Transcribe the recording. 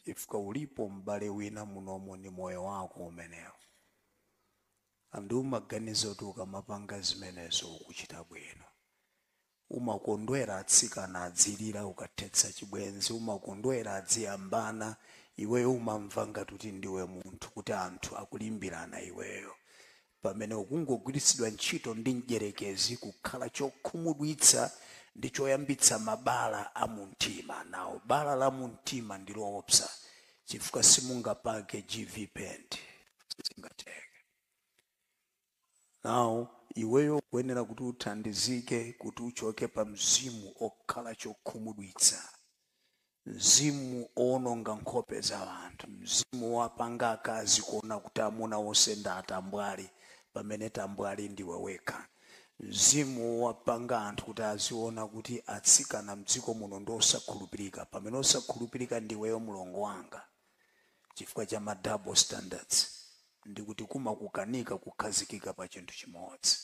Chifukwa ulipo m'bale wina munomo, ni moyo wako umenewo. Anthu umaganiza kuti ukamapanga zimenezo ukuchita bwino. Umakondwera atsikana adzilira ukathetsa chibwenzi, umakondwera adziyambana. Iweyo umamva ngati kuti ndiwe munthu, kuti anthu akulimbirana iweyo, pamene ukungogwiritsidwa ntchito ndi mdyerekezi kukhala chokhumudwitsa ndi choyambitsa mabala a mumtima. Nawo bala la mumtima ndi loopsa, chifukwa simungapake GV paint, sizingatheke. Nawo iweyo kuyenera kuti uthandizike kuti uchoke pa mzimu okhala chokhumudwitsa, mzimu owononga nkhope za anthu, mzimu wapanga akazi kuona kuti amuna onse ndi atambwali, pamene tambwali ndiwe wekha, mzimu wapanga anthu kuti aziona kuti atsikana mdziko muno ndi osakhulupirika, pamene osakhulupirika ndiweyo, mlongo wanga, chifukwa cha ma double standards, ndikuti kumakukanika kukhazikika pa chinthu chimodzi.